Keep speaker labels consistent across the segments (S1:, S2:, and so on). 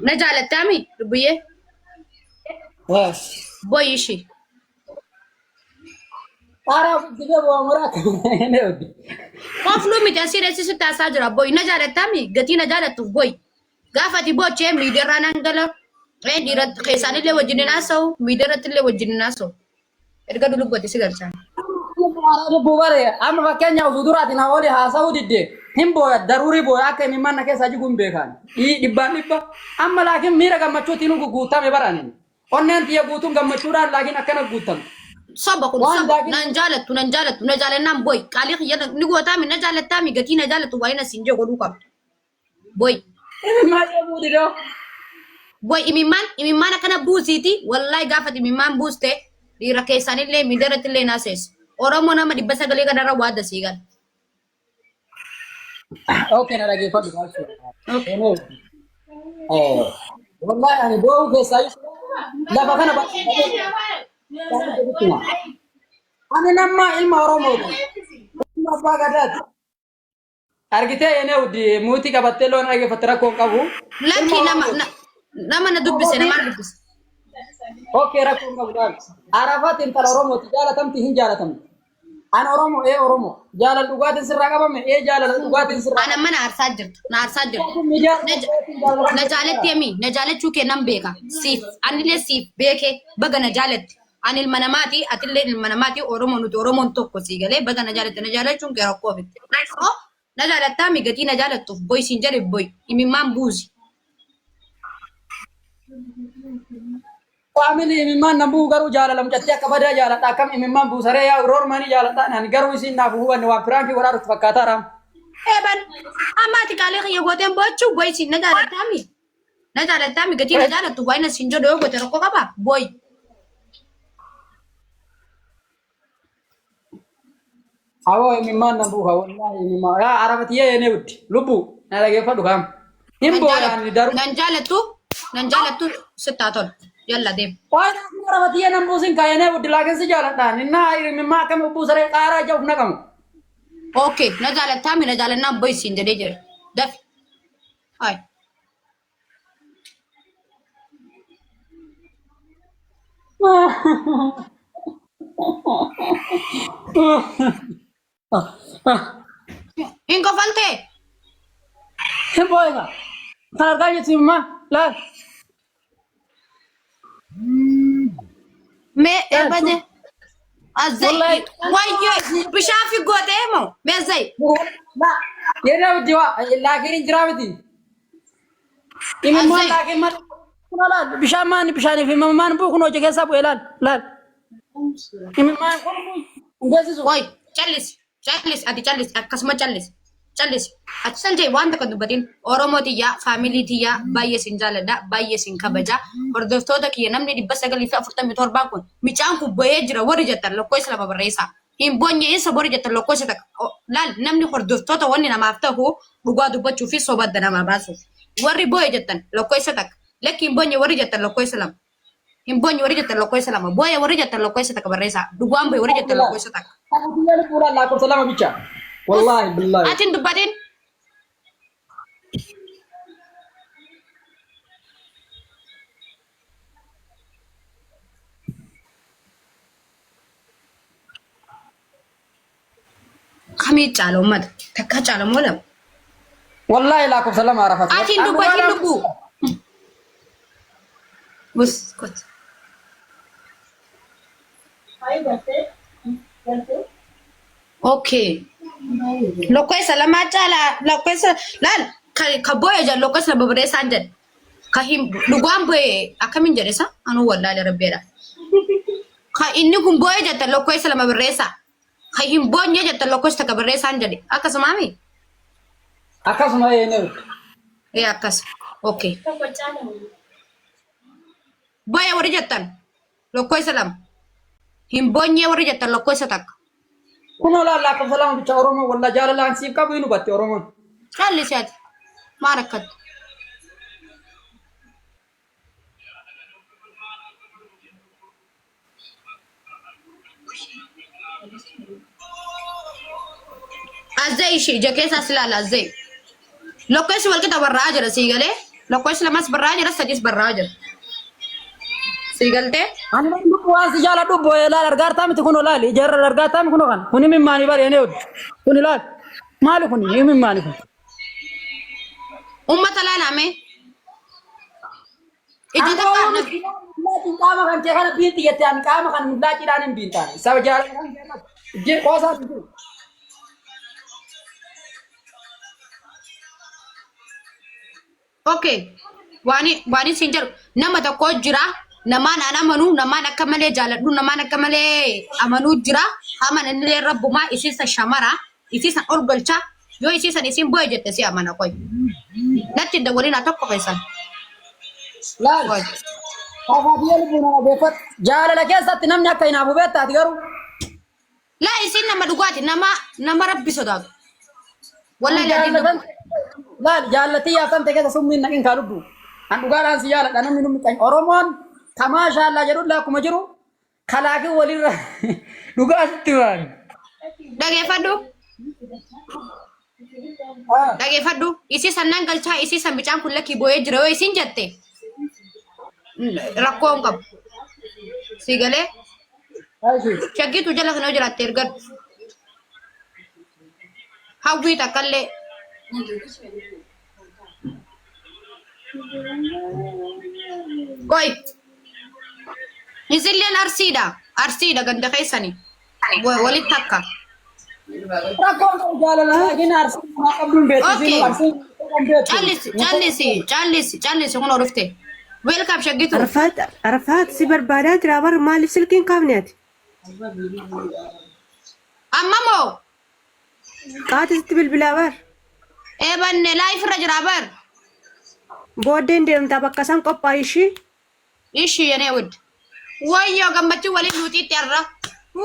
S1: Na jaalattaami lubbuyyee? Boyi ishii.
S2: Qaaraa ofitti dibee bu'aa muraa kan ofi.
S1: Qofluu miti asii reessi sitti haasaa jira boyi. Na jaalattaami gatii na jaalattuuf boyi. Gaafa ati boochee miidiyaarraa nan gala. Dhiira keessaanillee wajjin hin haasa'u miidiyaarrattillee wajjin hin haasa'u. Erga dulubbate si galchaan.
S2: Lubbuu bare amma fakkeenya osoo duraatiin haa olii haasa'uu didde hin booya daruurii booya akka imimmaan na keessaa jigu hin beekaan. Dhibbaan dhibba amma laakiin miira gammachuutiin guutame baraniin. Onneen tiyya guutuun gammachuudhaan laakiin akkana guutamte.
S1: Soba kun
S2: Waan
S1: soba
S2: daakin
S1: nan jaalattu nan jaalattu na jaalannaan boy qaalii kiyya ni gootaami na jaallattaami gatii na jaalattu waa'ee na siin jee godhuu qabda boy
S2: imimmaan dhabuu didoo.
S1: boy imimmaan imimmaan akkana buusiiti wallaahi gaafa imimmaan buuste dhiira keessaanillee miidiyaarratti illee naaseessu Oromoo nama 900 kanarra waa dasii gala.
S2: Okay, na dhaggeeffadhu jechuudha. Wallahi ani boo'uu keessaa lafa kana baay'ee ani nama ilma Oromooti. Ilma abbaa gadaati. Argitee yenee uddi muutii qabattee loon dhaggeeffatte rakkoo hin qabu. Ilma
S1: Lakki nama
S2: Oromooti.
S1: nama na dubbise namaan dubbise.
S2: Okay, rakkoo hin qabu laal. Arafaat intala Oromooti jaalatamti hin jaalatamti. An Oromo ee Oromo jaalala dhugaatiin sirraa qabame ee jaalala dhugaatiin sirraa
S1: Ana mana aarsaa jirta. Na aarsaa jirta.
S2: qabame. Miidiyaa
S1: Na
S2: jaalala
S1: na jaalatti himi. Na jaalachuu kee nan beeka. Siif anillee siif beekee baga na jaalatte. Ani ilma namaati atillee ilma namaati Oromoo nuti Oromoon tokko sii galee baga na jaalatte na jaalachuun kee rakkoo ofitti. So na jaalattaa mi gatii na jaalattuuf boy siin jedhe boy imimmaan buusi.
S2: Faamilii imimmaan nan bu'u garuu jaalala mucattii akka badaa jaaladha akkam imimmaan buusaree yaa roormanii jaaladha ani garuu isiin naaf hubanne waan piraankii godhaa dhuftu fakkaataa raam.
S1: Eeban amma ati qaalii kiyya gooteen boochuu boy siin na jaalattaa mi na jaalattaa mi gatii na jaalattu waa'ee na siin jedhu yoo goote rakkoo qabaa boy.
S2: Awoo imimmaan nan buufa wallaahi imimmaan yaa arafatiyyee yenee uddi lubbu na dhageeffadhu kaam. Hin
S1: Nan
S2: booyaan
S1: jaalattu
S2: daruu.
S1: nan jaalattu nan jaalattu sittaa tola yalla deem.
S2: Waan arafatiyyee nan buusin kaa yenee uddi laakiin si jaaladhaan innaa imimmaa akkam buusaree qaaraa ija of naqamu.
S1: Okay na jaalattaa mi na jaalannaan boy siin jedhee jira dafi. Ay. Hin kofaltee?
S2: Hin booyina. Kan argaa jirtu immoo laal.
S1: Mee ebade. Azai.
S2: Wallahi.
S1: Wayyo bishaan fi gootee moo? Mee azai.
S2: Yeroo hojii waa laakiin hin jiraa miti. Imimmaan
S1: Azai.
S2: laakiin maal kunoo laal bishaan maani bishaaniif imimmaan bu'u kunoo ija keessaa bu'e laal laal. Imimmaan kun hin geessisu.
S1: Qoy callisi callisi ati callisi akkasuma callisi callisi ati san jee waan takka dubbatin Oromoo tiyyaa faamilii tiyyaa baay'ee sin jaaladha baay'ee sin kabaja hordoftoota kiyya namni 947 kun micaan kun bahee jira warri jettan lakkoofsa lama barreessaa hin bonye insa warri jettan lakkoofsa takka laal namni hordoftoota wanni namaaf ta'u dhugaa dubbachuu fi soba adda namaa baasuuf warri boo'e jettan lakkoofsa takka lakki hin bonye warri jettan lakkoofsa lama Hin boonye warri jettan lakkoofsa lama. Booya warri jettan lakkoofsa takka barreessaa. Dhugaan booye warri jettan lakkoofsa takka.
S2: Biyya lubbuudhaan lakkoofsa lama bicha. Wallaahi billaahi.
S1: Ati hin dubbatin. Kamii caala uummata? Takkaa caala moo lama?
S2: Wallaahi lakkoofsa lama arafatu.
S1: Ati hin dubbatin lubbuu. Bus kot. Okay. Lakkoofsa lamaa caala lakkoofsa laal ka ka boo'e jedhan lakkoofsa lama barreessaan jedhe. Ka hin dhugaan boo'e akkamiin jedhe isa anuu wallaale rabbeedha. Ka inni kun boo'e jettan lakkoofsa lama barreessaa. Ka hin boonye jettan lakkoofsa takka barreessaan jedhe. Akkasumaami?
S2: Akkasuma eenyu.
S1: Ee akkas. Okay. Boo'e warri jettan lakkoofsa lama. Hin boonyee warri jettan lakkoofsa takka.
S2: Kunoo laal lakkoofsa lama bicha Oromoo walla jaalalaan siif qabu hin hubatte Oromoon.
S1: Callisi ati. Maal akkatti? Azzee ishii ija keessaa si ilaala azzee. Lokkeessi walqixa barraa'aa jira sii galee. Lakkoofsi lamas barraa jira sadis barraa jira. Sii galtee?
S2: Ani waan lubbu waan si jaaladhu boo'ee laal argaartaa miti kun laal ijaarra argaartaa miti kun kan kun imimmaanii bari ene oddu kun laal maali kun imimmaanii kun.
S1: Uummata laalame. Ija
S2: Ani
S1: takka
S2: waan miillaatiin qaama kan kee kana biinti jette ani qaama kan millaaciidhaan hin biintaan saba jaalala kan kee irratti je qoosaa hin jiru.
S1: Okay. Waan isin jedhu nama tokko jira namaan an amanuu namaan akka malee jaaladhu namaan akka malee amanuu jira aman innillee rabbumaa isiisa shamara isiisan ol galcha yoo isiisan isin bu'e jette si amana qoy natti hin dawwalinaa tokko keessan
S2: Laal
S1: qoy.
S2: kaafaa biyya lubbuu nama beeffadhu jaalala keessatti namni akka hinaafu beektaati garuu.
S1: Laa isin nama dhugaati nama nama rabbi sodaatu. Wallahi laatiin
S2: Jaallatan laal jaallatii yaaftan ta'e keessa summiin naqin kaa lubbu. An dhugaadhaan si jaaladha namni nu miqan Oromoon tamaashaallaa jedhulla akkuma jiru kalaakin walirra dhugaa sitti waan.
S1: Dhageeffadhu. Dhageeffadhu. Isii sannaan galchaa isii san bicaan kun lakkii boo'ee jira yoo isin jette rakkoo hin qabu. Si galee shaggiitu jala kana yoo jiraatte ergadhu. Hawwii takkallee. Qoy. Isilleen arsiidha. Arsiidha ganda keessani. Walitti akka.
S2: Rakkoon qabu jaalala laakiin arsiin namaa qabduun beektu
S1: Okay.
S2: isiin arsiin hin beektu.
S1: Callisi, callisi, callisi, callisi kun dhufte. Welcome shaggitu.
S3: Arfaat Arfaat si barbaadaa jira bar maaliif silkii hin kaafne ati?
S1: Amma moo
S3: Qaati sitti bilbilaa bar.
S1: eebanne live irra jira bar.
S3: Booddeen deemtaa bakka isaan qophaa'e ishii.
S1: Ishi yenee wud. Wayyoo gammachuu waliin nuutiitti har'a.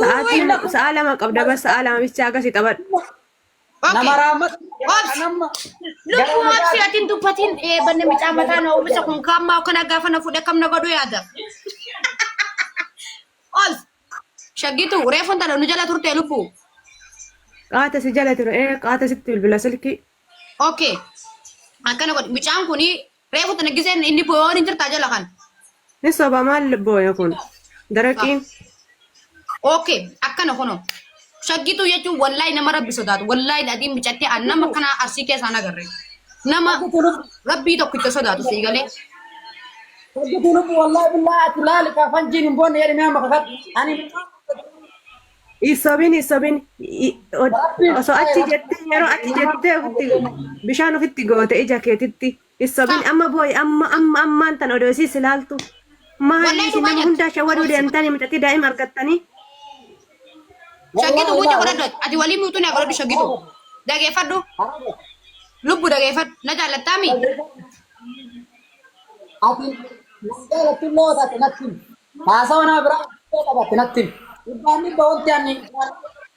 S3: Sa'aatiin sa'a lama qabda bas sa'a lama bichaa akkasii taphadhu.
S2: Nama
S1: Okay.
S2: raammat
S1: Obs.
S2: nama
S1: Lubbuu obsi atiin dubbatiin eebanne micaa mataa na uwwisa kun kaammaa kana gaafa na fuudhe kam na godhu yaada. Obs. Shaggitu reefuun tana nu jala turte lubbuu.
S3: Qaata si jala ture ee qaata sitti bilbila silkii.
S1: Okay. Akkana godhi. Mucaan kuni reefu tana giseen inni boo'oon hin jirtaa jala kan.
S3: Ni soba maal booya kun. Daraqiin.
S1: Okay. Akkana kuno. Shaggituu jechuun wallahi nama rabbi sodaatu. Wallahi adiin micattee an nama kana arsii keessaa hin agarre. Nama rabbii tokkicha sodaatu sii galee.
S2: Hojjetu lubbu wallahi billahi ati laali ka fanjiin hin boonne jedhame amma kakadhu. Ani
S3: Isobin isobin osoo achi jettee yeroo achi jettee ofitti bishaan ofitti goote ija keetitti isobin amma booyi amma amma ammaan tan odoo isiis ilaaltu maali
S1: Wallahi
S3: isin
S1: dhugaa
S3: nama
S1: jette.
S3: hundaa shawwaduu deemtanii mucattii daa'ima argattanii
S1: Shaggitu mucaa godhadhu ati. Ati walii muutuu na godhadhu shaggitu. Dhageeffadhu. Lubbu dhageeffadhu. Na jaallattaami?
S2: Ati na jaalattu illee taate natti himi. Haasawa nama biraa illee qabaatte natti himi. Dhibbaan dhibba wanti ani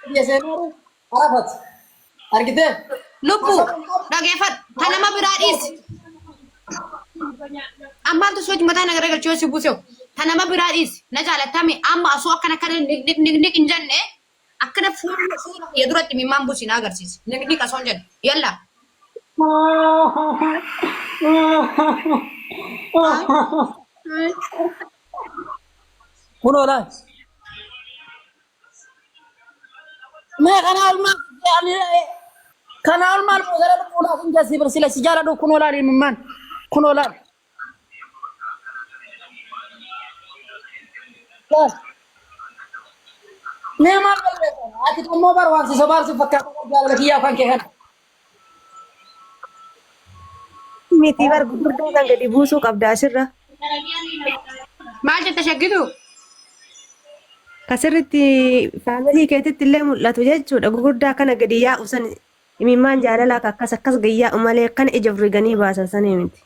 S2: biyya seenuu arafati. Argitee?
S1: Lubbu dhageeffadhu. Ta nama biraa dhiisi. Ammaatu sochi mataa na garagalchuu si buuseu. Ta nama biraa dhiisi. Na jaalattami amma asoo akkana akkana nik nik nik nik hin jenne akkana fuula fuula kiyya duratti mimmaan buusi na agarsiisi. Nik nik asoo hin jenne. Yalla.
S2: Kunoo laal. Mee kana olmaa kana olmaan gara lubbuudhaaf hin jasi sila si jaaladhu kunoo laal imimmaan kunoo laal. Laal. Mee maal balleessan ati immoo bar waan si sobaar si fakkaata jaalala kiyyaa kan kee kana.
S3: Miti bar gurguddaa kan gadi buusuu qabda asirra.
S1: Maal jette shaggitu?
S3: Kasirritti faamilii keetitti illee mul'atu jechuudha. Gurguddaa kana gadi yaa'u san imimmaan jaalalaa ka akkas akkas gadi yaa'u malee akkana ija riganii baasan sanii miti.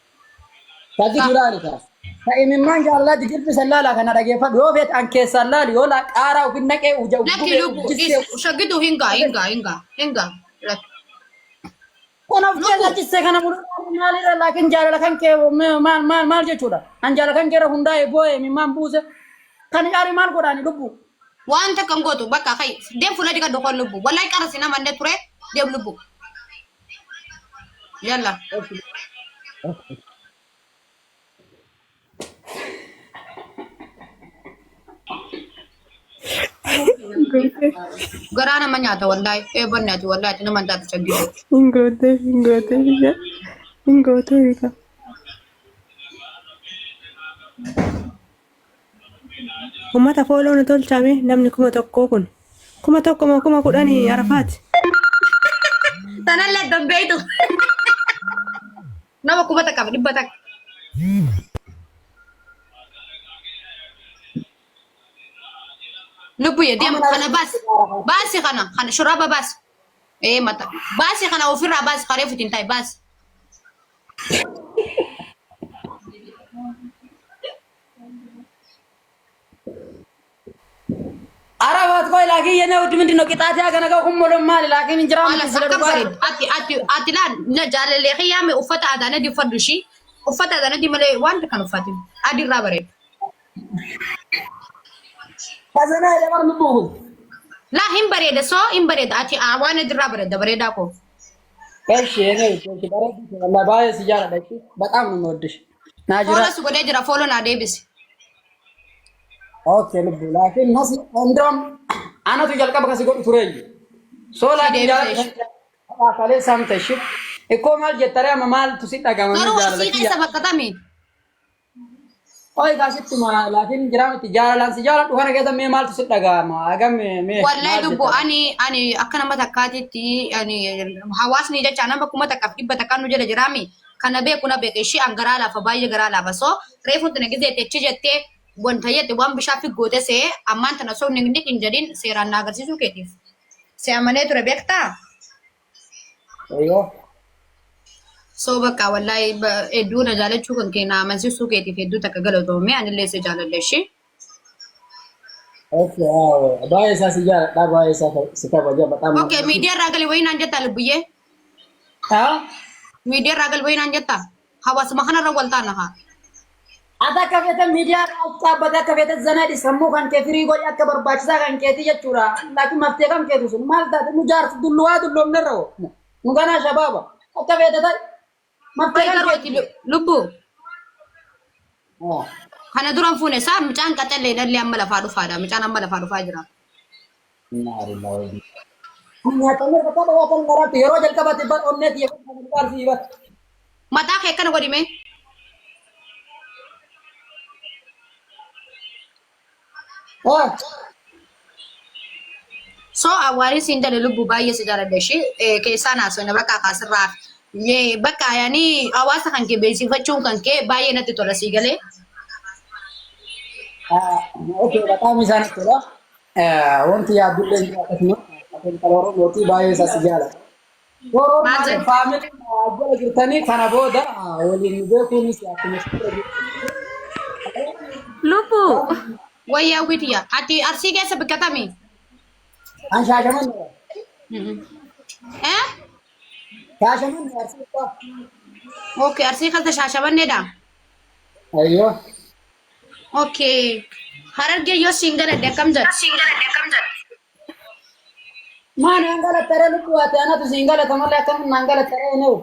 S2: Shaggitu laali kaa. Ka imimmaan jaalalaa digirbisan laalaa kana dhageeffadhu yoo feete an keessaan laali yoo laa qaaraa ofin naqee uja
S1: Lakki
S2: gubee
S1: lubbu
S2: jissee
S1: shaggitu hingaa hingaa hingaa hingaa. Lakki.
S2: Kan of keessa cisse kana mul'atu maalirra laakiin jaalala kan kee maal maal maal jechuudha. An jaalala kan keerra hundaa'e boo'e imimmaan buuse. Kan caalu maal godhaani lubbu.
S1: Waan takka hin gootu bakka kai deem fuula dhiqadhu kon lubbu. Wallahi qara si nama ture deem lubbu. Yalla. Garaa nama nyaata wallaahi. Ee bannaati wallaahi ati nama hin taatu shaggii.
S3: Hin gootee hin gootee hin gootee hiika. Uummata follow nu tolchame namni 1000 kun. 1000 moo 10,000 Arafaati.
S1: Tanallee dambeeytu. Nama 1100. Lubbuye deem kana baasi. Baasi kana kana shurraaba baasi. Ee mata. Baasi kana ofirraa baasi karee futiin ta'i baasi.
S2: Arafaat ቆይ laakiin የኔ ውድ ምንድን ነው ቅጣት ያገነገው ቁሞሎ ማል laakiin እንጀራ
S1: Haala akkam bareedu. Ati ati ati laa na jaalallee kiyyaame uffata aadaa nadi uffadhu ishii. Uffata aadaa nadi malee wanta kan uffatin. Adiirraa bareedu.
S2: ከዘና የለበር ምቡሁ
S1: Laa hin bareeda soo hin bareeda ati waan adiirraa bareeda bareedaa koo.
S2: እሺ የኔ ውድ እሺ በረድ ወላሂ ባየ ሲጃራ እሺ በጣም ነው የምወድሽ ናጅራ
S1: Follow si godhee jira follow naa deebisi.
S2: Okay ልቡ laakiin nas እንደውም አነቱ jalqaba kasi godhu tureeyyu soo laakiin
S1: deebise.
S2: jaalala samte እሺ እኮ maal jettare amma maaltu si dhagama
S1: Garuu
S2: jaalala
S1: asii
S2: kiyya
S1: keessa bakka kamii?
S2: Oi kaasitti ma laakiin jiraa miti jaalalaan si jaaladhu kana keessa mee maaltu si dhagama hagam mee
S1: Wallahi
S2: maal
S1: lubbu
S2: jettare
S1: ani ani akka nama takkaatitti ani hawaasni jecha nama 1500 nu jala jiraami kana beeku na beeka ishii an garaa laafa baay'ee garaa laafa so reefu tana gizeette achi jettee wanta jette waan bishaan fi goote see ammaan tana osoo inni hin jedhin seeraan na agarsiisuu keetiif. Se amanee ture beektaa?
S2: Eeyyoo.
S1: So bakka wallahi hedduu na jaalachuu kan kee na amansiisuu keetiif hedduu takka galatoomee anillee si jaaladha ishii.
S2: Okay አዎ baay'ee isaa si jaaladha baay'ee isaa si kabaja በጣም ነው
S1: Okay miidiyaa irraa gali wayii naan jettaa lubbuyyee?
S2: አ
S1: Miidiyaa irraa gali wayii naan jettaa? Hawaasuma kanarra wal taana haa.
S2: Ati akka feete miidiyaa dhaabbate akka feete zanadhi sammuu kan kee firii godhi akka barbaachisaa kan keetii jechuudha. Laakiin maftee kan keetu sun maal taate nu jaarsi dulluwaa dulloomnerra hoo nu ganaa shabaaba akka feete ta'i maftee
S1: Wayi
S2: kan
S1: garuu ati
S2: keetu.
S1: lubbu kana duran fuune isaa mucaan qaxallee dhalli amma lafaa dhufaadha. Mucaan amma lafaa dhufaa jira.
S2: Nyaatamee bakka dhawaa kan garaatti yeroo jalqabaatti bar onneeti yeroo jalqabaatti bar.
S1: Mataa kee akkana godhime. So awwaariin siin jedhe lubbu baay'ee si jaaladha ishee keessaan haasofne bakka kaasirraa bakka yaani hawaasa kan kee beeksifachuun kan kee baay'ee natti tola sii galee.
S2: Okay በጣም isaanitti tola. Wanti yaaddullee hin jiru akkasuma kan Oromootii baay'ee isaa si jaalata. Oromoo
S1: Maal jedhe?
S2: Faamilii jala jirtanii kana booda waliin beekuunis akkuma
S4: Lubbu.
S1: Wayyaa witiya ati arsii keessa bakka kamii?
S2: An Shaashamannee.
S1: Eh?
S2: Shaashamannee Arsii.
S1: Okay arsii keessa Shaashamanneedha.
S2: Ayyoo.
S1: Okay Harargee yoo siin galadhe akkam jedha?
S2: Maani an galattaree lubbuu ati anatu siin galata malee akkamiin naan galattaree new.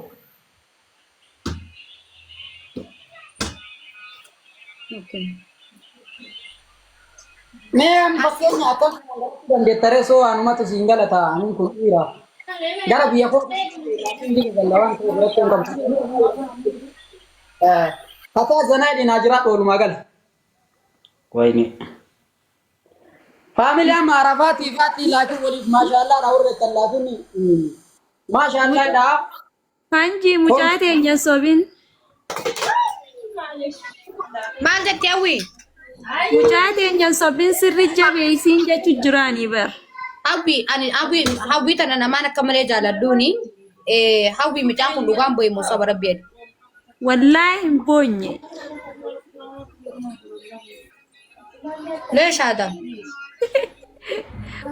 S1: Okay.
S2: Mee an fakkeenya akkamiin naan galachuu dandeettaree soo anumatu siin galata anin kun dhiira. Gara biyya koo laakiin biyya galla waan ta'eef rakkoo hin qabdu. Fataa zanaa naa jiraadhu walumaa gala. Wayne. Faamilii amma Arafaatii faatii laakiin waliif maashaallah dha warra laakiin maashaallah dha.
S4: Fanji mucaa teenya sobin.
S1: Maal jettee hawwi?
S4: Mucaa teenya sobin sirri jabeeysiin jechu jiraanii bar.
S1: Hawwi ani hawwi hawwi tana namaan akka malee jaaladhuuni. Hawwi mucaan kun dhugaan bo'e moo soba rabbi jedhe.
S4: Wallaahi hin boonye.
S1: Leeshaadha.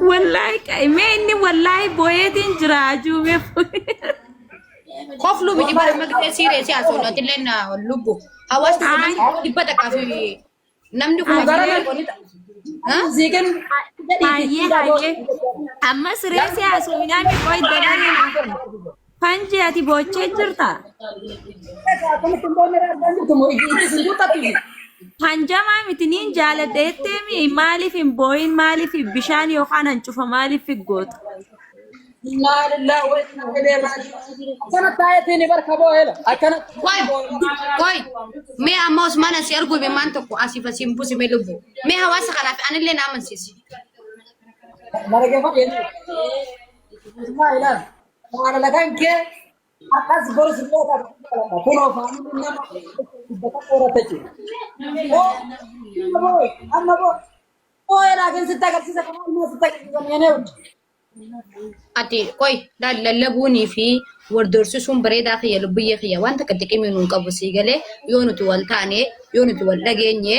S4: Wallaahi mee inni wallaahi booyeetiin jira ajuubee.
S1: Kofluu miti bara magtee siiree si haasofnu atillee na lubbu. Hawaasni kun 100 fi namni kun
S2: Gara Siiqin
S4: Hayyee hayyee. Amma siree si haasofnaan qoy dabaree. Fanji ati boochee jirta?
S2: Akkamitti hin boonne argaa jirtu moo ijji isin guuttatti?
S4: Hanjamaa miti niin jaaladha jetteemi maaliif hin booyin maaliif bishaan yookaan hancufa maaliif goota?
S2: Innaa lillahi wa innaa ilayhi raaji'uun. Akkana taa'eetiin barka boo'eela. Akkana
S1: Qoy, qoy. Mee amma Usmaan asii arguu imimmaan tokko asiif asiin buusi mee lubbu. Mee hawaasa kanaaf anillee na amansiisi.
S2: Margeeffadhu jennu. Usmaa ilaal. Jaalala kan kee har'as boris illee kan jaaladha. Kunoo faamiliin nama dhibba tokko irratti jechuudha. Oo, amma boo'e, amma boo'e. Boo'e laakiin sitti agarsiisa kan ilmoo sitti agarsiisa meenee hojii.
S1: Ati qoy laal lallabuunii fi wal doorsisuun bareedaa kiyya lubbiyyee kiyya waan takka xiqimii nuun qabu sii galee yoo nuti wal taane yoo nuti wal dhageenye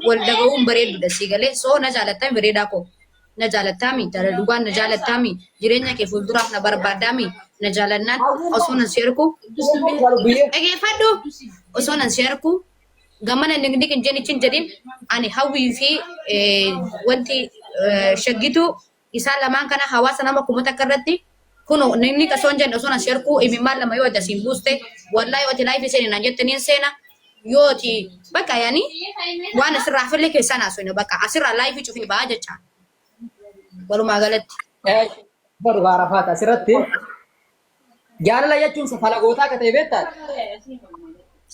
S1: wal dhaga'uun bareedudha sii galee soo na jaalattami bareedaa koo na jaalattaami jaalala dhugaan na jaalattaami jireenya kee fuulduraaf na barbaaddaami na jaalannaan osoo nan si ergu dhageeffadhu osoo nan si ergu gamana nignig hin jedhin hin jedhin ani hawwii fi wanti shaggitu isaan lamaan kana hawaasa nama 1000 irratti kuno nignig osoo hin jenne osoo na sherkuu imimmaan lama yoo ati asiin buuste wallahi yoo ati laayifii seeni naan jette niin seena yoo ati bakka yaani waan asirraa hafillee keessaa naasofne bakka asirraa laayifii cufni ba'a jecha walumaa galatti.
S2: Baru Arafaat asirratti jaalala jechuun falagootaa akka ta'e beektaa?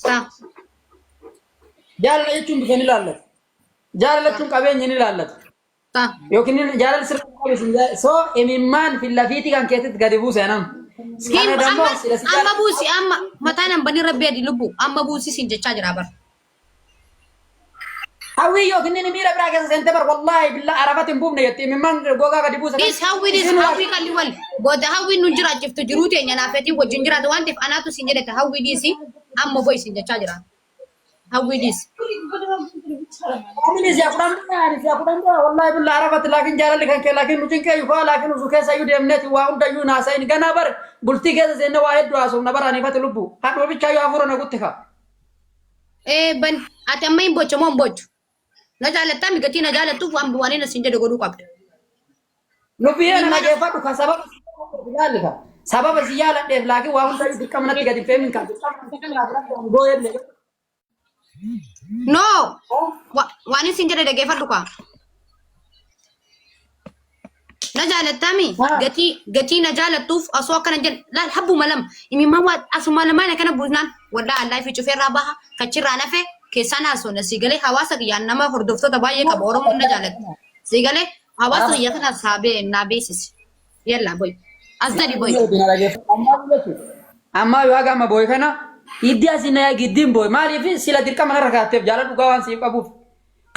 S1: Saa.
S2: Jaalala jechuun bifa ni ilaallatu. Jaalala jechuun qabeenya ni ilaallatu.
S1: Saa.
S2: Yookiin jaalala sirrii qabu isin soo imimmaan fillafiitii kan keessatti gadi buuse anam.
S1: Hin
S2: Kana dammoo
S1: amma
S2: sila si
S1: amma
S2: jaalala.
S1: buusi amma mataan hambanii rabbi adi lubbu amma buusi siin jechaa jira bar.
S2: Hawwii yookiin inni miira biraa keessa seente bar wallaahi billaa arafat hin buufne jetti imimmaan gogaa gadi buuse kan
S1: Dis hawwi dis
S2: isin waa
S1: hawwi kalli wal booda hawwi nu jiraachiftu jiruu teenya naafetii wajjin jiraatu waan ta'eef anaatu siin jedhete hawwi dhiisi amma boy siin jechaa jira hawwi dhiisi.
S2: Ani si'a kudhan bira ani si'a kudhan bira wallaahi billaa arafat laakiin jaalalli kan kee laakiin nu cinqee yufaa laakiin usu keessa iyyuu deemneeti waa hundayyuu naasayin ganaa bar bultii keessa seenne waa hedduu haasofna bar aniifati lubbu hadhuma bichaa yoo hafuura na gutti kaa.
S1: Ee ban ati amma hin bochu moo hin bochu? Na jaalattaa mi gatii na jaalattuuf waan waan inni siin jedhe godhuu qabda.
S2: Lubbiyee na
S1: Ilmaan
S2: dhageeffadhu kan sababa si jaaladheef ilaalli ka. Sababa si jaaladheef laakiin waa hundayyuu dirqama natti gadi hin feemin kan dirqama fudhadhu booyellee.
S1: No waan inni siin jedhe dhageeffadhu kaa. Na jaalattaami gatii gatii na jaalattuuf osoo akkana jedhe laal habbuma lama imimmaan waa asuma lamaan akkana buusnaan wallaa allaa fi cufeerraa baha kachirraa nafe keessaan haasofna sii galee hawaasa kiyyaan nama hordoftoota baay'ee qaba oromoon na jaalatti sii galee hawaasa kiyya kana saabee naa beeksisi yallaa boy as gadi boy.
S2: Ammaa yoo haga amma booye kana hiddi asii na giddiin booye maaliif sila dirqama narra kaatteef jaalala dhugaa waan siif qabuuf.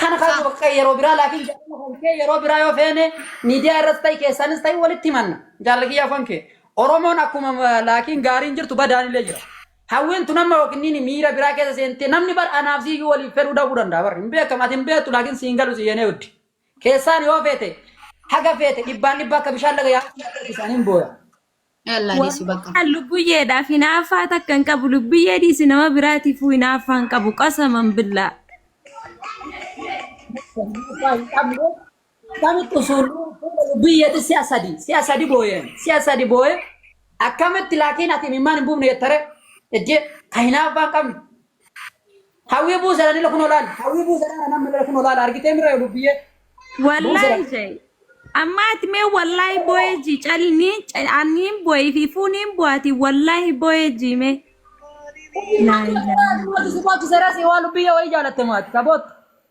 S2: Kana kaasuu bakka yeroo biraa laakiin jaalala kan kee yeroo biraa yoo feene miidiyaa irras ta'e keessaanis ta'e walitti himanna. Jaalala kiyyaa afaan kee. Oromoon akkuma laakiin gaariin jirtu badaan illee jira. Hawwiin tun amma yookiin inni miira biraa keessa seentee namni bar anaaf siyyuu waliif fedhuu dhabuu danda'a bar hin beekamu ati hin beektu laakiin siin galu si yeenee huddi. Keessaan yoo feete haga feete dhibbaan dhibba akka bishaan laga yaa'u isaaniin booya.
S1: Yallaa dhiisi bakka.
S4: Waan lubbuyyeedhaaf hinaaffaa takka hin qabu. Lubbuyyee dhiisi nama biraatiifuu hinaaffaa hin qabu. Qasaman billaa.
S2: Akkamitti usuuluu lubbiyyatti si'a sadi booyeen si'a sadi booyee akkamitti laakiin ati imimmaan hin buufne jettare ejjee ka hinaaffaa hin qabne. Hawwii buusedha ni kun olaal hawwii buusedha namni kun olaal argitee mira lubbiyyee.
S4: Wallaahi jee. Amma ati mee wallaahi booyee jii calni aniin booyee fi fuuniin bo'aati wallaahi booyee jii mee. Laa ilaaha.
S2: Maaltu si boochisee rasii waan lubbiyyee wayii jaalatte maati saboot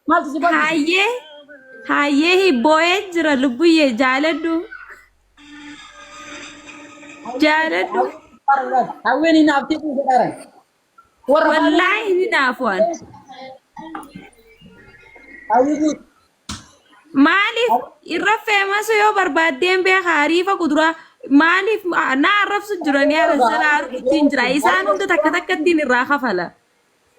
S2: maaltu si boochisee.
S4: Hayyee hayyee booyee jira lubbuyyee jaaladhu. Jaaladhu.
S2: Hawwiin hin haftii buusedha. Warra
S4: Wallaahi ni naafu'an.
S2: Hawwii buuse.
S4: Maaliif irra feemasu yoo barbaaddeen beeka hariifa kuduraa maaliif na arrabsu jiranii arrabsala arguttiin jira isaan hunda takka takkattiin irraa kafala.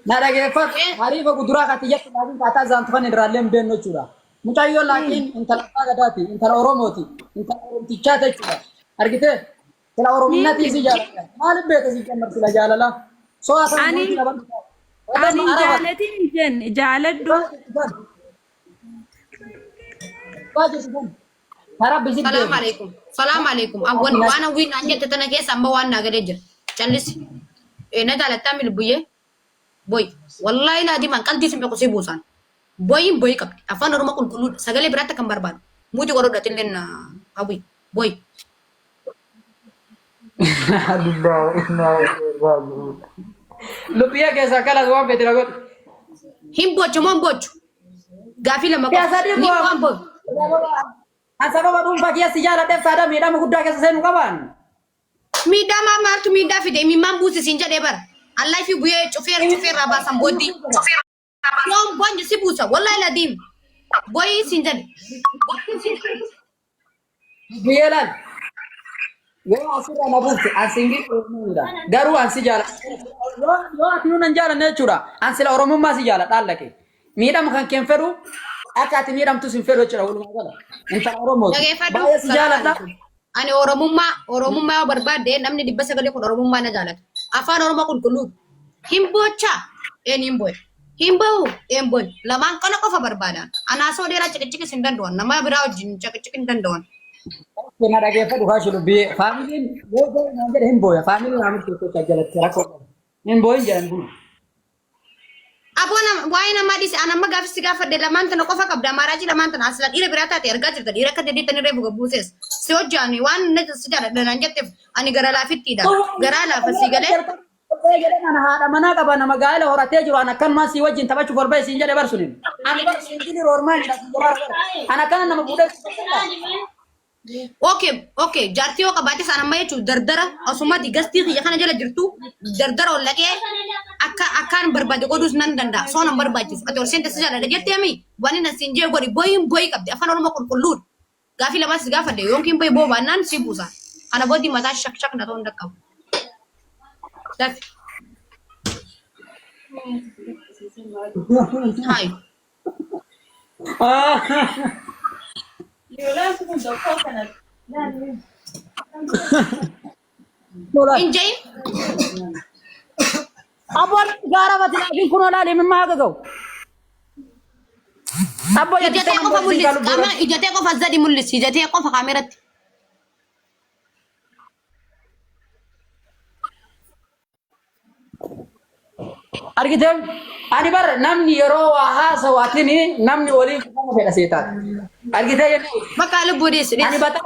S2: Na dhageeffadhu. Hariifa kuduraa kati jettu laakiin kaataa zaantufan irraallee hin beeknu jechuudha. Mucayyoo laakiin intala abbaa gadaati, intala Oromooti, intala Oromtichaa jechuudha. Argitee? Sila Orominnatii si jaalladha. Maaliif beekta si jammar sila jaalala? Soo haasaan
S4: Ani
S2: bultii qabadhu.
S4: ani hin jaalatin hin jenne jaaladhu.
S1: Salaam alaikum. Salaam alaikum. Awwan waan hawwiin naan jette tana keessa amma waan naa galee jira. Callisi. Na jaalattaa mi lubbuyyee? Boy. Wallaahi laa dimaan qalbii sin beeku si buusaan. Boyiin boyi qabdi. Afaan Oromoo qulqulluudha. Sagalee biraatti kan barbaadu. Muuti godhadhu atilleen hawwi. Boy.
S2: Lubbiyyee keessaa kalas waan fedhe na godhu.
S1: Hin bochu moo hin bochu? Gaafii lama qofa.
S2: Si'a sadii
S1: Ni
S2: bu'aa.
S1: waan bochu.
S2: An sababa dhuunfaa kiyya si jaaladheef saada miidhama guddaa keessa seenuu qabaan.
S1: Miidhaa maa maaltu miidhaa fide imimmaan buusi siin jedhee bara. Allaah fi bu'ee cufeer cufeerraa baasan booddee. Yoom boonyi si buusa wallahi ladiim. Boyii siin jedhe.
S2: Biyyee laal. Yoo asirraa na buufte an singil Oromoodha. Garuu an si jaaladha. Yoo ati nuun hin jaalanne jechuudha. An sila Oromummaa si jaaladha allake. Miidhama kan keen fedhu akka ati miidhamtus hin fedhu jechuudha walumaa gala. Intala Oromooti.
S1: Dhageeffadhu.
S2: Baay'ee si jaaladha.
S1: Ani Oromummaa Oromummaa yoo barbaadde namni 900 kun Oromummaa na jaalata. Afaan Oromoo qulqulluu. Hin boochaa? Een hin booya. Hin ba'u? Een booya. Lamaan kana qofa barbaada. Anaa soo dheeraa ciqiciqis hin danda'an. Nama biraa wajjin ciqiciq hin danda'an.
S2: Na dhageeffadhu kaashi lubbiyyee. Faamiliin yoo boo'e naan jedhe hin booya. Faamiliin naa murteessee jalatti rakkoo qaba. Hin boo'in jedhan kun.
S1: Aboo nama waa'ee namaa dhiise an amma gaafis si gaafadhe lamaan tana qofa qabda amaaraajii lamaan tana asla dhiira biraa taate argaa jirta dhiira akka deddeettanii reefu gabbuusees si hojjaani waan na si jaaladha naan jetteef ani gara laafittiidha garaa laafa si galee
S2: Jedhan ana haadha manaa qaba nama gaa'ela horatee jiru an akkanumaan si wajjin taphachuuf ol ba'e siin jedhe barsunin. Ani bar siin roormaa hin An akkana nama fuudhee.
S1: Okay, jaartii yoo qabaates an amma jechuun dardara osuma gastii kiyya kana jala jirtu dardara ol dhaqee akka akkaan barbaade godhuus nan danda'a. Soo nan barbaachisu. Ati ol seente si jaalladha jettee mi wanni na siin jee godhi boyiin boyii qabdi afaan Oromoo qulqulluudha. Gaafii lamaa si gaafadhe yookiin boyi boo baannaan si buusa. Kana booddee mataa shak shak na ta'uu hin dhaqqabu. Dafi. Hayi. Hin jahin.
S2: Abboon gaara mati laafiin kun olaale mimmaa haga ga'u. Abboo
S1: Ijatee qofa mul'isi. Qaama ijatee qofa zadi mul'isi. Ijatee qofa kaameratti.
S2: Argitee ani bar namni yeroo waa haasawu atini namni waliin kufama fedha seetaati. Argitee jennee
S1: Bakka lubbuu dhiisi
S2: ani
S1: dhiisi.
S2: bataa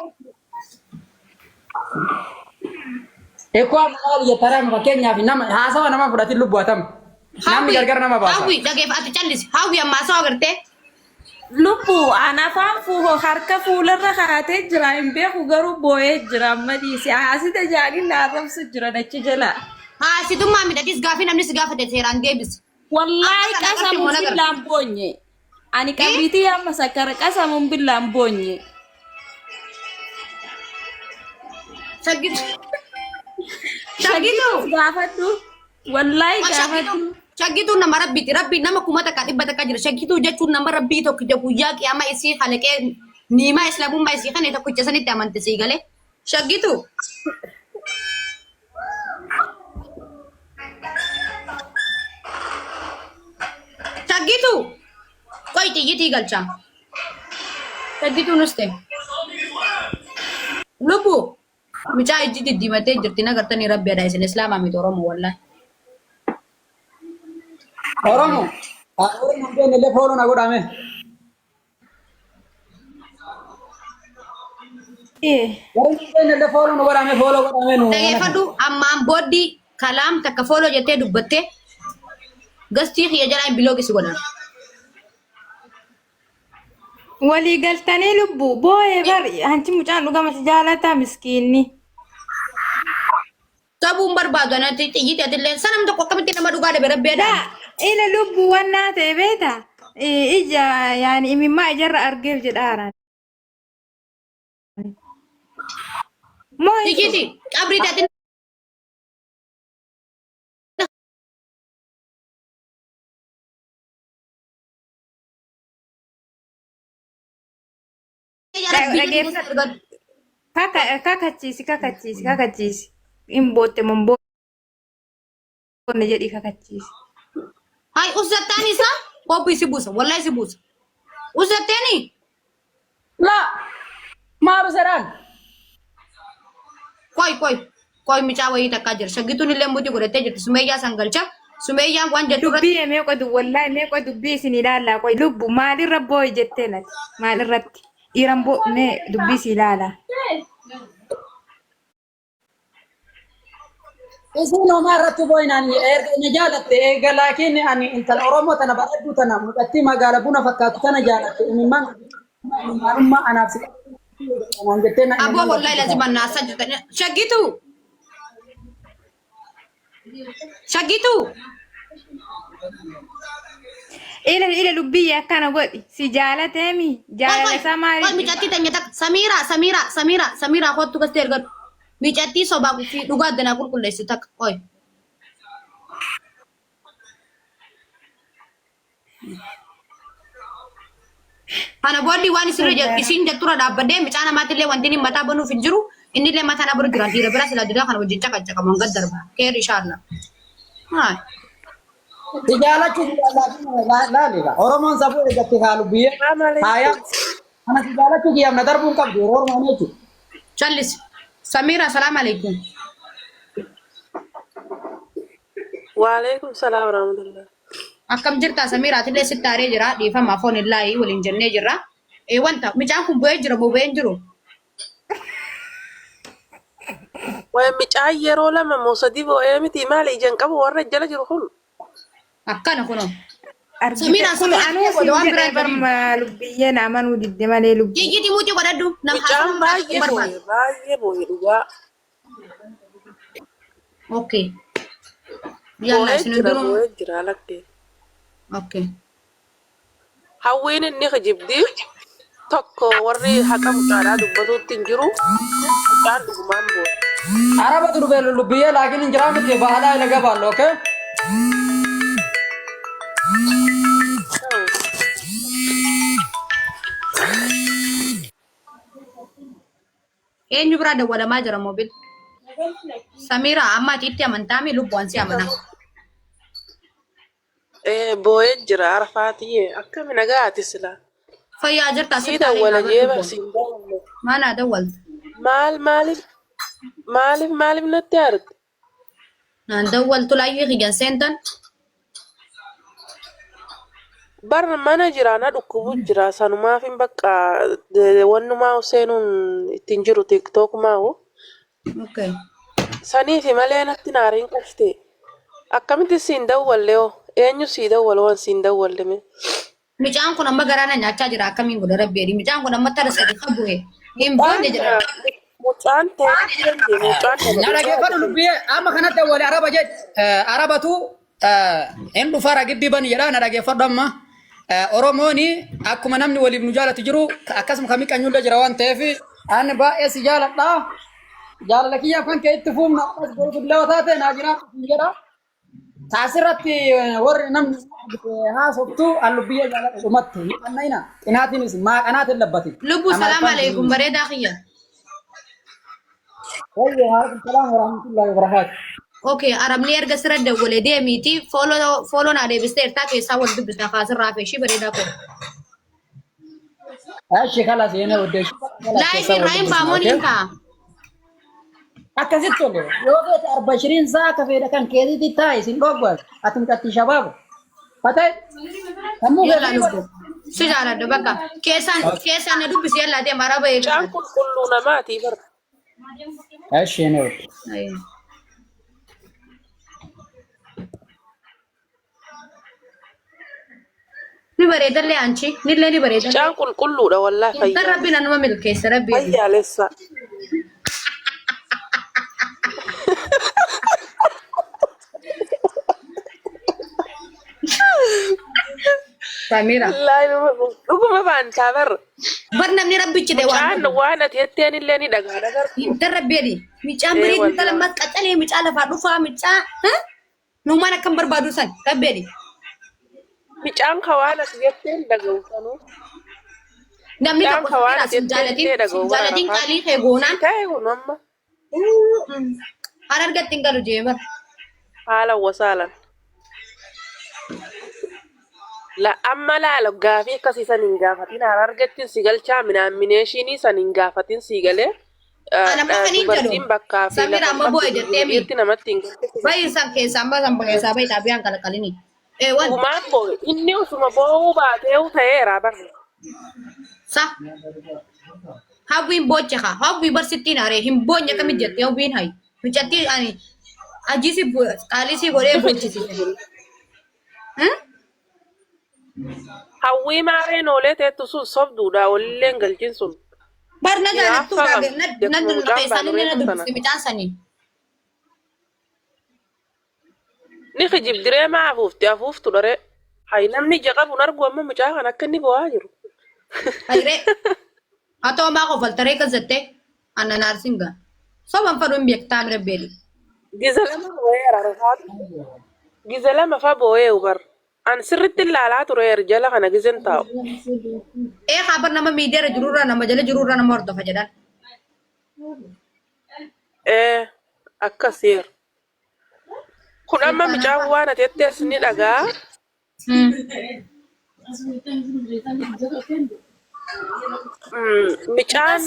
S2: Ekkoo amma maal jettara fakkeenyaaf nama haasawa nama fudhatin lubbuu atam. Namni gargar nama baasa.
S1: Hawwi dhageef ati callisi. Hawwi ammaa soo agartee.
S4: Lubbu an afaan fuuho harka fuularra kaa'atee jira hin beeku garuu boo'ee jira amma dhiisi. Asita jaaniin na arrabsu jiran achi jala.
S1: Haasitummaa midhatis gaafii namni si gaafate seeraan deebisi.
S4: Wallaahi
S1: Akka kana
S4: qasamuun
S1: qarshii moona
S4: billaan boonye. Ani qabriitii amma sakkara qasamuun billaan boonye.
S1: Shaggitu. Shaggitu.
S4: Gaafadhu. Wallaahi gaafadhu.
S1: Shaggituu nama rabbiiti. Rabbi nama 1300 jira. Shaggituu jechuun nama rabbii tokkicha guyyaa qiyaamaa isii kalaqee niimaa islaamummaa isii kana tokkicha sanitti amante sii galee. Shaggituu. Shaggituu. Qoy xiyyitii galchaa. Shaggituu nus ta'e. Lubbu. Mucaa ijji diddiimattee jirti nagartanii rabbi adhaa isin islaamaa miti Oromoo wallaahi.
S2: Oromo. Oromo hin beekne illee fooloo na godhame. Warri hin beekne illee fooloo nu godhame fooloo godhame nu.
S1: Dhageeffadhu ammaan booddii kalaam takka fooloo jettee dubbattee gastii kiyya jalaa biloog si godhan.
S5: Walii galtanii lubbu boo'ee bari hanchi mucaan dhugama si jaalataa miskiinni.
S1: Sabuun barbaadu anatti xiyyiti atillee sanam tokko akkamitti nama dhugaa dhabe rabbi
S5: Daa
S1: adaan.
S5: ila lubbu wannaa ta'e beeta ija yaani imimmaa ijarra argeef jedhaara. Moo hin
S1: Xiyyiti qabrii taati
S5: Dhageeffadhu. Kakachiisi kakachiisi kakachiisi. Hin bootte moo hin boonne jedhii kakachiisi.
S1: Hai uzzattaan isaa qophii si buusa wallahi si buusa. Uzzatteeni
S2: La maalu sedhaan.
S1: qoy qoy qoy micaa wayii takkaa jira shaggituun illee mutii godhattee jirti sumeeyyaa san galcha Sumeeyyaan waan jettu irratti
S5: Dubbii mee qodu wallaahi mee qodu dubbii isin ilaallaa qoy lubbu maalirra boo'i jettee nati maalirratti dhiiran boo mee dubbii si ilaala.
S2: Isiin homaa irratti boo'inaan erga na jaalatte eega laakiin ani intala Oromoo tana bareedduu tana mucattii magaala buna fakkaatu tana jaalatte imimmaan imimmaanummaa anaaf si qabdu jettee na
S1: aboo
S2: imimmaan
S1: wallahi
S2: gadi
S1: lazima naasaa jirtan. Shaggitu. Shaggitu.
S5: Ila ila lubbii akkana godhi si jaalateemi
S1: Qoy
S5: jaalala
S1: qoy
S5: isaa
S1: qoy
S5: maaliif
S1: micattii tanya takka Samiira Samiira Samiira Samiira kottu gastee ergadhu. Micattii sobaa fi dhugaa addanaa qulqulleessu takka qoy. Kana booddee waan isirra isiin jetturra dhaabbadhee micaa namaatillee wanti inni mataa banuuf hin jiru innillee mataa na bira jira dhiira bira sila didaa kana wajjin caqacaqamu hanga darba keer inshaalla. Haa.
S2: Si jaalachuu laaliidha. Oromoon safuu eeggatti haalu biyya haaya. Ana si jaalachuu kiyyaaf na darbuu hin qabdu yeroo Oromoon jechuudha.
S1: Callis. Samiira salaam alaikum.
S6: Waalaikum salaam warahmatullah.
S1: Akkam jirta Samiira atillee sitti aaree jira dhiifama afoon illaahi waliin jennee jirra. Ee wanta micaan kun bu'ee jira moo bu'ee hin jiru?
S6: Wayi micaan yeroo lama moo sadii boo'ee miti maali ija hin qabu warra jala jiru kun.
S1: Akkana kunoo.
S5: Argite
S1: Samiiraan
S5: kun
S1: samiiraan
S5: anuu
S1: booda
S5: siin
S1: waan biraa
S5: jedhee
S1: hin jedhin.
S5: barma lubbiyyee na amanuu didde malee lubbuu.
S1: Jijjiitii muutii godhadhu nama
S6: Micaan
S1: haasawaa
S6: baay'ee
S1: barbaadu.
S6: boo'e baay'ee boo'e dhugaa.
S1: Okay. Yalla
S6: Boo'ee
S1: isin
S6: jira
S1: hundinuu.
S6: boo'ee jira lakkee.
S1: Okay.
S6: Hawwiin inni kijibdi tokko warri haqa mucaadhaa dubbatuutti hin jiru. Mucaan dhugumaan boo'e.
S2: Arabatu dhufe lubbiyyee laakiin hin jiraa miti bahalaa ila gabaallu okay?
S1: Eenyu biraa dawwalamaa jira moobil? Samiira amma ati itti amantaami lubbuun si amana.
S6: Ee boo'ee jira arfaatiyyee akkami nagaati sila.
S1: Fayyaa jirta
S6: Sii
S1: sitti aaree
S6: dawwala
S1: jira
S6: jee
S1: lubbuun.
S6: barsiin dawwalle.
S1: Maanaa dawwalta?
S6: Maal maaliif maaliif maaliif natti aarte?
S1: Naan dawwaltu laayyii kiyyan seentan.
S6: Bar mana jira na dhukkubu jira sanumaaf hin bakka wannumaa seenuun ittiin jiru tiktookumaa hoo.
S1: Okay.
S6: Saniifi malee natti naariin qofti. Akkamitti siin dawwalle hoo? Eenyu sii dawwala waan siin dawwalle mee?
S1: Micaan kun amma garaa na nyaachaa jira akkamiin godha rabbi jedhi. Micaan kun amma tara sadi kan bu'e. Hin boonne jedha.
S6: Mucaan ta'ee mucaan nama
S2: Na dhaggeeffadhu lubbiyyee amma kanatti awwali araba jedh arabatu hin dhufara gibbii bani jedha na dhaggeeffadhu amma. Oromooni akkuma namni waliif nu jaalatu jiru akkasuma kan miqqanyullee jira waan ta'eef ani baay'ee si jaaladha. Jaalala kiyyaaf kan kee itti fuufna akkas godhutullee yoo taate naa jiraatu sin jedha. Taasirratti warri namni haasoftu an lubbiyyee jaaladha dhumatti hin qanna'ina xinaatiinis maaqanaatiin labbati.
S1: Lubbu salaam alaikum bareedaa kiyya.
S2: Wayye waalaikum salaam warahmatullahi wabarakaatu.
S1: Okay, arabni erga sirra dawwale deemiiti fooloo fooloo naa deebistee ertaa keessaa wal dubbisna kaasirraa fi ishii bareedaa koo.
S2: Ashi kalas yene wodde.
S1: Laayifii irraa hin baamoon hin kaa.
S2: Akkasitti tole yoo feete arba shiriin saa akka fedha kan keetiitti taa'i sin dhoggaatu ati mucattii shabaaba. Fatee sammuu
S1: Yalla
S2: keetii
S1: lubbu. Si jaaladha bakka. Keessaan keessaan na dubbisi yalla deema araba
S6: Mucaan
S1: eegata.
S6: qulqulluu namaati bara.
S2: Ashi yene wodde.
S1: Ni bareedallee anchi nillee ni bareedallee.
S6: Mucaan qulqulluudha wallaahi
S1: Intan
S6: fayyaa.
S1: rabbi na nama milkeessa rabbi.
S6: Fayyaalessa.
S1: Samira.
S6: Wallaahi dhuguma faantaa bara.
S1: Bar namni rabbichi de waan
S6: Mucaan waan ati jetteen illee ni dhagaa dhagartu.
S1: Intan rabbi jedhi. Micaan
S6: Ee
S1: bareedu intala
S6: wallaahi.
S1: ammas qacalee micaa lafaa dhufaa micaa. Nuumaan akkam barbaadu san rabbi jedhi.
S6: Mucaan ka waan ati jetteen dhaga'u sanuu.
S1: Namni
S6: Mucaan
S1: tokko
S6: ka waan
S1: Samira
S6: ati
S1: sin
S6: jetteen
S1: jaalatin
S6: illee dhaga'u
S1: sin
S6: bara
S1: jaalatin
S6: rafaa.
S1: qaalii kee goonaan.
S6: Ta'e kun amma
S1: Har argatti hin galu jee bara.
S6: haala wasaalan. La amma laala gaafii akkasii san hin gaafatin harargettiin si galchaa minaammineeshinii san hin gaafatin si galee
S1: Ana amma kan hin jedhu.
S6: Dubartiin bakkaa fi
S1: Samira
S6: lafa
S1: amma
S6: hin
S1: boo'e
S6: qabdu
S1: jettee mi?
S6: dhiirti namatti hin galchu.
S1: Bayi san keessaa amma san keessaa bayi xaabiyaan qalqalini. Ee wan
S6: Dhugumaan boo'e inni osuma boo'uu baatee ta'eera barre.
S1: sa hawwiin booche haa hawwii barsittiin haree hin boonye akkamitti jettee hawwiin hayi mucattii ani ajiisi qaalisii godhee boochisiise.
S6: Hawwii maareen oolee teettu sun sobduudha walillee hin galchin sun.
S1: Bar na
S6: Hinaaffaa
S1: jaalattuudha
S6: qabdi.
S1: na
S6: Akkuma mucaan
S1: keessaan inni na
S6: baanu reefu sana.
S1: dubbiste mucaan sanii.
S6: Ni kijibdiree maa afuufti afuuftu dharee. Hay namni ija qabu hin argu amma mucaa kana akka inni bo'aa jiru.
S1: Hayree haa ta'u maa kofaltaree gazzattee annan aarsinga. Soban fadhu hin beektaa mira beeli.
S6: Giza lama boo'eera rafaatu. Giza lama fa boo'ee bar. An sirritti ilaalaa tureera jala kana gizen taa'u.
S1: Ee haa bar nama miidiyaarra jirurraa nama jala jirurraa nama hordofa jedhan.
S6: Ee akkasiira. Kun amma mucaan waan ati jettees ni dhagaa. Mucaan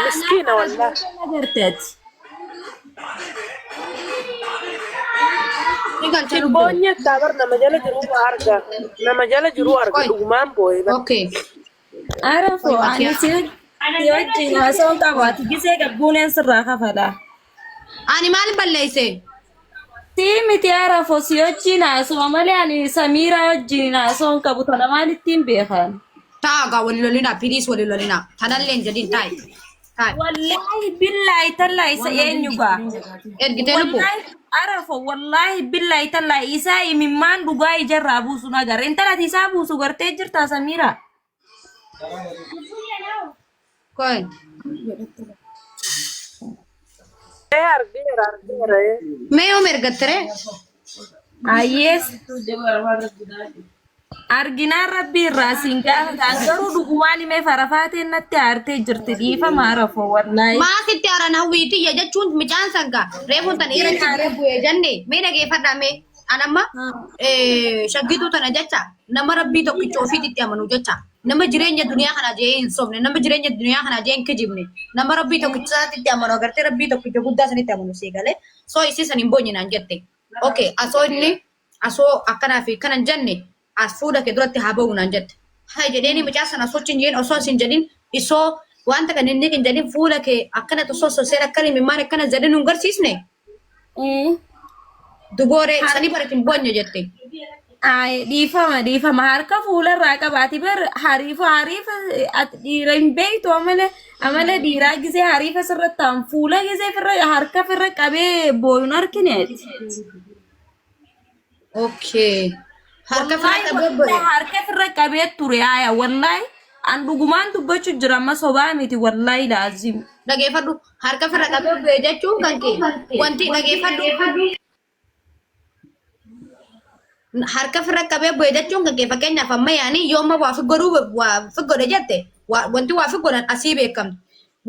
S6: miskiina wallaahi.
S4: Agarteeti.
S1: Ni galcha lubbuu.
S6: Boonye bar nama jala jiru arga. Nama jala jiru arga
S1: Oi.
S6: dhugumaan boo'ee bar.
S1: Okay.
S4: Arafo
S1: Oi
S4: ani
S1: makiyaa.
S4: si si wajjin haasawuu qabu ati gisee gabbuuneen sirraa kafala.
S1: Ani maal balleesse?
S4: Si miti Arafo si wajjin haasawa malee ani Samiiraa wajjin haasawuu hin qabu tana maalittiin beekan.
S1: Taagaa walii lolinaa piliis walii lolinaa. Tanallee hin jedhin taa'i. Taa'i.
S4: Wallaahi billaahi tallaahi isa eenyu gaa.
S1: Ergitee lubbuu.
S4: Wallaahi Arafo wallaahi billaahi tallaahi isaa imimmaan dhugaa ijarraa buusu agarre. Intala ati isaa buusu gartee jirtaa Samiiraa.
S1: Koi.
S6: Ee argeera argeera. ee.
S1: Mee yoom ergattere?
S4: Ayyees. Arginaan rabbii irraa siin gaafatan garuu dhugumaan himee farafaateen natti aartee jirti dhiifama Arafo wallaahi.
S1: Maa sitti aran hawwiitiyya jechuun micaan sangaa reefuun tan dhiira achi bu'ee jenne mee dhageeffadhaa mee an amma shaggituu tana jecha nama rabbii tokkicha ofiitti amanu jecha nama jireenya duniyaa kana jee hin sobne nama jireenya duniyaa kana jee hin kijibne nama rabbii tokkicha isaatti amanu agartee rabbii tokkicha guddaa sanitti amanu sii galee soo isii san hin boonye naan jette okay asoo inni asoo akkanaa fi kana hin jenne as fuula kee duratti haa ba'u naan jette. Hai jedheeni mucaa sana osoo hin jedhin osoo hin jedhin isoo wanta kan inni hin jedhin fuula kee akkana osoo soseen akkana imimmaan akkana jedhin nun garsiisne dubooree sanii baratti hin boonye jette.
S4: Ay, dhiifama dhiifama harka fuularraa qabaati bar hariifa hariifa ati dhiira hin beektu amala amala dhiiraa gisee hariifa sirra ta'an fuula gisee firra harka firra qabee booyuun argine ati.
S1: Okay. Harka firra
S4: Wallaahi
S1: qabee bo'e.
S4: wallaahi harka firra qabee ture aya wallaahi an dhugumaan dubbachuu jira amma sobaa miti wallaahi laazim.
S1: Dhageeffadhu harka firra qabee bo'e jechuun kan kee wanti dhageeffadhu harka firra qabee bo'e jechuun kan kee fakkeenyaaf amma yaani yoo amma waa fi godhuu waa fi godhe jette wanti waa fi godhan asii beekamti.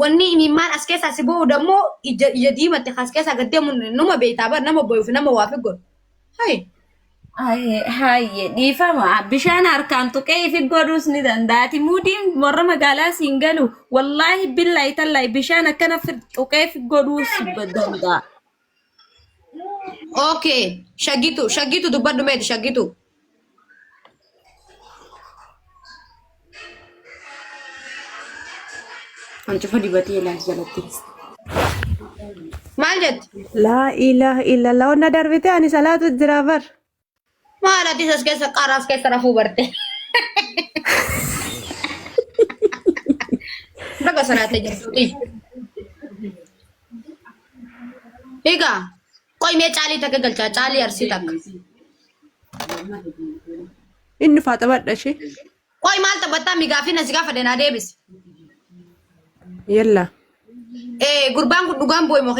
S1: Wanni imimmaan as keessaa si bo'u dammoo ija ija diimatte as keessaa gad deemu numa beektaa bar nama bo'uuf nama waa fi godhu. Hai.
S4: Haye haye dhiifama bishaan harkaan tuqee ifi godhuus ni danda'ati muudiin warra magaalaa siin galu wallaahi billaahi tallaahi bishaan akkana tuqee ifi godhuus danda'a.
S1: Okay. Shaggitu shaggitu dubbadhu meeti shaggitu.
S5: Hancufa dibatee ilaali jalatti.
S1: Maal jette?
S3: Laa ilaaha illallah. Onna darbite ani salaatu jira bar.
S1: Maal ati as keessa qaaraas keessa rafuu barte. Baga salaatee jirtuuti. Egaa qoy mee caalii takka galchaa caalii arsii takka.
S3: Inni faa taphadha ishee.
S1: Qoy maal taphattaa migaafii na si gaafadhe naa deebisi.
S3: Yalla.
S1: Gurbaan kun dhugaan boo'e moo?